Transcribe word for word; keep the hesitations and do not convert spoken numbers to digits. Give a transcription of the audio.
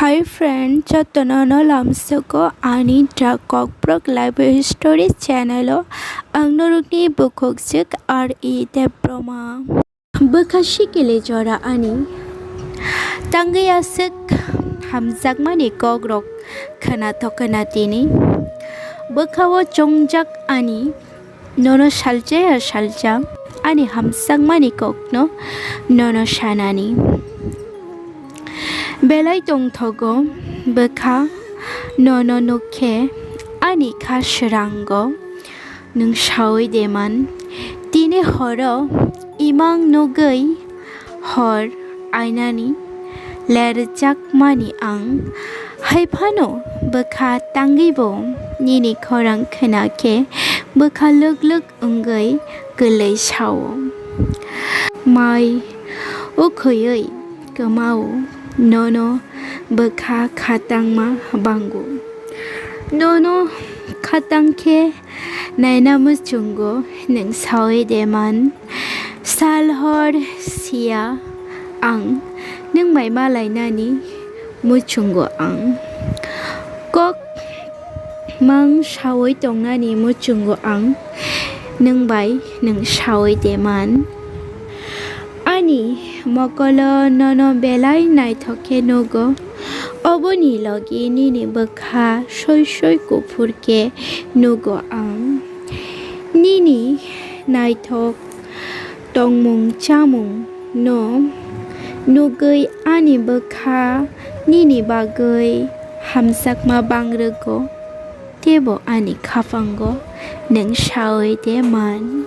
Hi friend, jotono no lamsugo ani Drak Kokborok Life Story channel o ang norokni bukhuk swk R E Debbarma. Bwkha sikili jora ani tangwi aswk hamjakmani kokrok khwnathok khwna tini. Bwkhao chongjak ani nono salcha ya salcha ani hamjakmani kokno nono sanani. Belai tongthogo bwkha nono nukkhe ani kha srango nwng saui de man. Tini horo imang nugwi hor ainani lerjakmani ang. Hai phano bwkha tangwibo nini khorang khwna khe bwkha lwk lwk wngwi kwlwi sao. Mai ukhuywi kwmao nono bwkha khatangma bango. Nono khatang khe naina muchungo nwng saui de man. Sal hor siya ang nwng bai malainani muchungo ang. Kok mang saui tongnani muchungo ang nwng bai nwng saui de man. Ani mokolo nono belai naithok khe nugo. Oboni logi nini bwkha soi soi kuphur khe nugo ang. Nini naithok tongmung chamung no nugwi ani bwkha nini bagwi hamjakma bangrwgo, teibo ani khapango nwng saui de man.